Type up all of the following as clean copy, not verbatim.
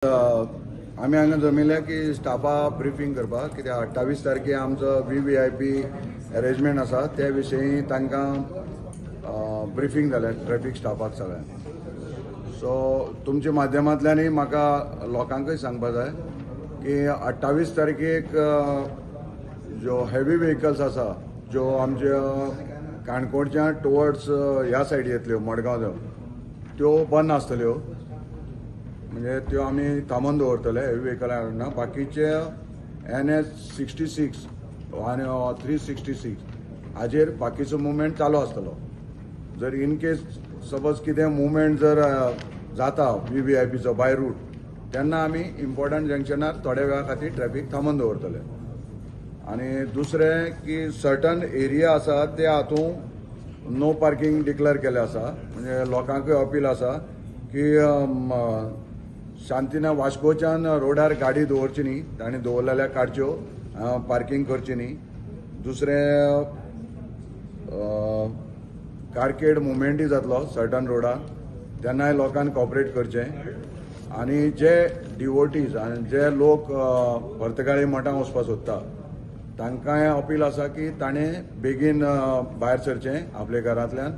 आमी हांगा जमिल्ले की स्टाफा ब्रिफींग करपाक, कित्याक 28 तारखे आमचो VVIP arrangement आसा, ते विशयी तांकां ब्रिफींग जालें ट्रॅफिक स्टाफाक सगळ्यांक. सो तुमच्या माध्यमांतल्यानूय म्हाका लोकांकूय सांगपा जाय की 28 तारखेक ज्यो हेवी व्हेकल्स आसा ज्यो आमच्या काणकोणच्या टुवर्ड्स ह्या सायडी येतल्यो मडगांव, त्यो बंद आसतल्यो, म्हणजे त्यो आमी थांबोवन दवरतले हेवी व्हेकलां ना. बाकीचे NH 66 आनी 366 हाजेर बाकीचो मुवमेंट चालू आसतलो. जर इन केस सपोज कितें मुवमेंट जर जाता VVIPचो बाय रूट, तेन्ना आमी इम्पॉर्टंट जंक्शनार थोड्या वेळा खातीर ट्रॅफिक थांबोवन दवरतले. आनी दुसरें की सर्टन एरिया आसा ते हातूंत नो पार्किंग डिक्लेअर केलें आसा, म्हणजे लोकांकूय अपील आसा की शांतीना वास्कोच्यान रोडार गाडी दवरची न्ही, तांणी दवरलेल्या काडच्यो, पार्किंग करची न्ही. दुसरें कारकेड मुवमेंटूय जातलो सर्टन रोडार, तेन्नाय लोकांक कॉपरेट करचें. आनी जे डिवोटीज आनी जे लोक पर्तगाळी मठांत वचपाक सोदता तांकांय अपील आसा की ताणें बेगीन भायर सरचें आपल्या घरांतल्यान,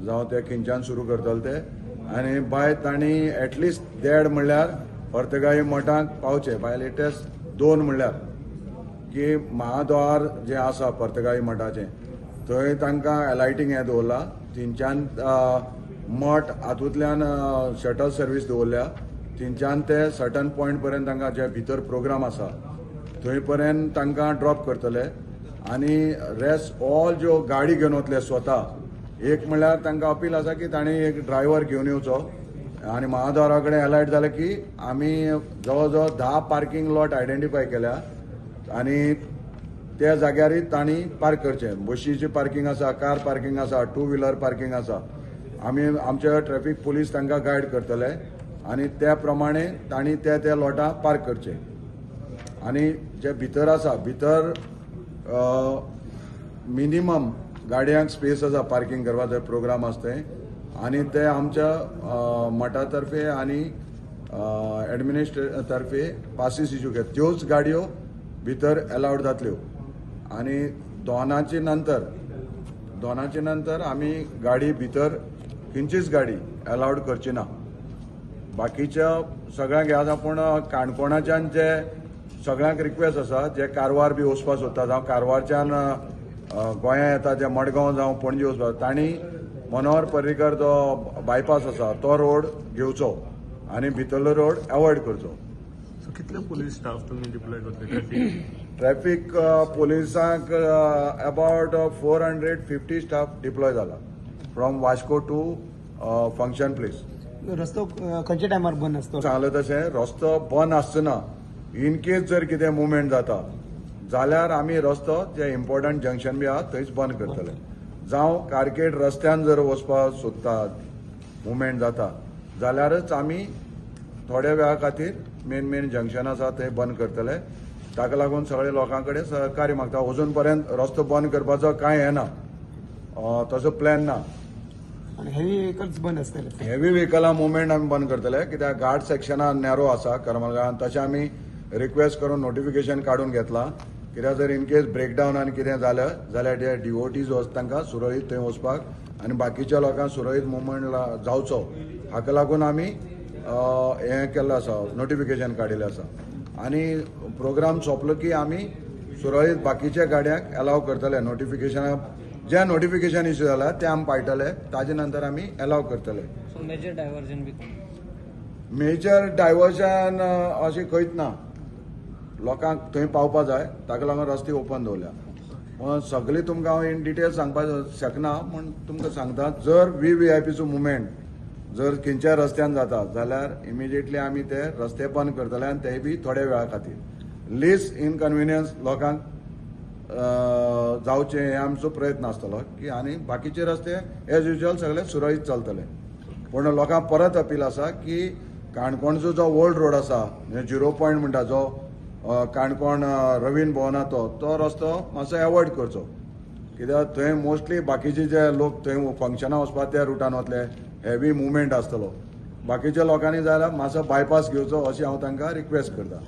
जावं ते खंयच्यान सुरू करतले ते, आनी बाय तांणी एटलिस्ट 1.5 म्हणल्यार पर्तगाळी मठांत पावचें, बाय लेटस्ट 2 म्हणल्यार की महाद्वार जें आसा पर्तगाळी मठाचें थंय तांकां एलायटींग हें दवरलां, थंयच्यान मठ हातूंतल्यान शटल सर्वीस दवरल्या, थंयच्यान ते सर्टन पॉयंट पर्यंत तांकां जे भितर प्रोग्राम आसा थंय पर्यंत तांकां ड्रॉप करतले. आनी रेस्ट ऑल ज्यो गाडी घेवन वतले स्वता, एक म्हणल्यार तांकां अपील आसा की तांणी एक ड्रायव्हर घेवन येवचो आनी महाद्वारा कडेन एलायट जालें की आमी जवळ जवळ 10 पार्किंग लॉट आयडेंटिफाय केल्या आनी त्या जाग्यारय तांणी पार्क करचें. बशीची पार्किंग आसा, कार पार्किंग आसा, टू व्हिलर पार्किंग आसा, आमी आमचे ट्रॅफिक पुलीस तांकां गायड करतले आनी त्या प्रमाणे तांणी त्या त्या लॉटां पार्क करचें. आनी जे भितर आसा भितर मिनिमम गाडयांक स्पेस आसा पार्किंग करपाक जर प्रोग्राम आसा थंय, आनी ते आमच्या मठा तर्फे आनी एडमिनिस्ट्रेशन तर्फे पासीस इश्यू केले, त्योच गाडयो भितर एलावड जातल्यो. आनी 2 नंतर आमी गाडी भितर खंयचीच गाडी एलावड करची ना. बाकीच्या सगळ्यांक हें आसा, पूण काणकोणाच्यान जे सगळ्यांक रिक्वेस्ट आसा जे कारवार बी वचपाक सोदता, जावं कारवारच्यान गोंया येता जे मडगांव जावं पणजे वचपाक, तांणी मनोहर पर्रीकर जो बायपास आसा तो रोड घेवचो आनी भितरलो रोड एवॉयड करचो. कितले पुलीस स्टाफ तुमी डिप्लॉय करतले? ट्रॅफिक पुलिसांक अबाउट 450 स्टाफ डिप्लॉय जाला from Vasco to function place. रस्तो खंयच्या टायमार बंद आसतो? सांगलें तशें रस्तो बंद आसचो ना, इन केस जर कितें मुवमेंट जाता जाल्यार आमी रस्तो जे इम्पॉर्टंट जंक्शन बी आहा थंयच बंद करतले. जावं कारकेड रस्त्यान जर वचपाक सोदतात मुवमेंट जाता जाल्यारच आमी थोड्या वेळा खातीर मेन मेन जंक्शन आसा थंय बंद करतले. ताका लागून सगळे लोकां कडेन सहकार्य मागता. अजून पर्यंत रस्तो बंद करपाचो कांय हें ना, तसो प्लॅन ना. हेवी व्हेकल्स बंद आसतले? हेवी व्हेकलां मुवमेंट आमी बंद करतले, कित्याक घाट सेक्शनान नॅरो आसा करमलगांवान, तशें आमी रिक्वेस्ट करून नोटिफिकेशन काडून घेतलां, कित्याक जर इन केस ब्रेकडावन आनी कितें जालें जाल्यार जे डिवोटीज वच तांकां सुरळीत थंय वचपाक आनी बाकीच्या लोकांक सुरळीत मुवमेंट जावचो हाका लागून आमी हें केल्लें आसा, नोटिफिकेशन काडिल्लें आसा. आनी प्रोग्राम सोंपलो की आमी सुरळीत बाकीच्या गाडयांक एलाव करतले. नोटिफिकेशन जे नोटिफिकेशन इश्यू जाला ते आमी पाळटले, ताजे नंतर आमी एलाव करतले. मेजर डायवर्जन बी? मेजर डायवर्जन अशें खंयच ना, लोकांक थंय पावपा जाय ताका लागून रस्ते ओपन दवरल्या. पूण सगळीं तुमकां हांव इन डिटेल सांगपाक शकना, पूण तुमकां सांगता जर VVIPचो मुवमेंट जर खंयच्या रस्त्यान जाता जाल्यार इमिजिएटली आमी ते रस्ते बंद करतले आनी तेय बी थोड्या वेळा खातीर. लिस्ट इनकन्विनियन्स लोकांक जावचें हे आमचो प्रयत्न आसतलो की, आनी बाकीचे रस्ते एज युजल सगळे सुरळीत चलतले. पूण लोकांक परत अपील आसा की काणकोणचो जो ओल्ड रोड आसा, म्हणजे 0 पॉयंट म्हणटा जो काणकोण रवीन भवना तो रस्तो मातसो एवॉयड करचो, कित्याक थंय मोस्टली बाकीचे जे लोक थंय फंक्शनां वचपाक त्या रुटान वतले, हेवी मुवमेंट आसतलो. बाकीच्या लोकांनी जाल्यार मातसो बायपास घेवचो अशें हांव तांकां रिक्वेस्ट करता.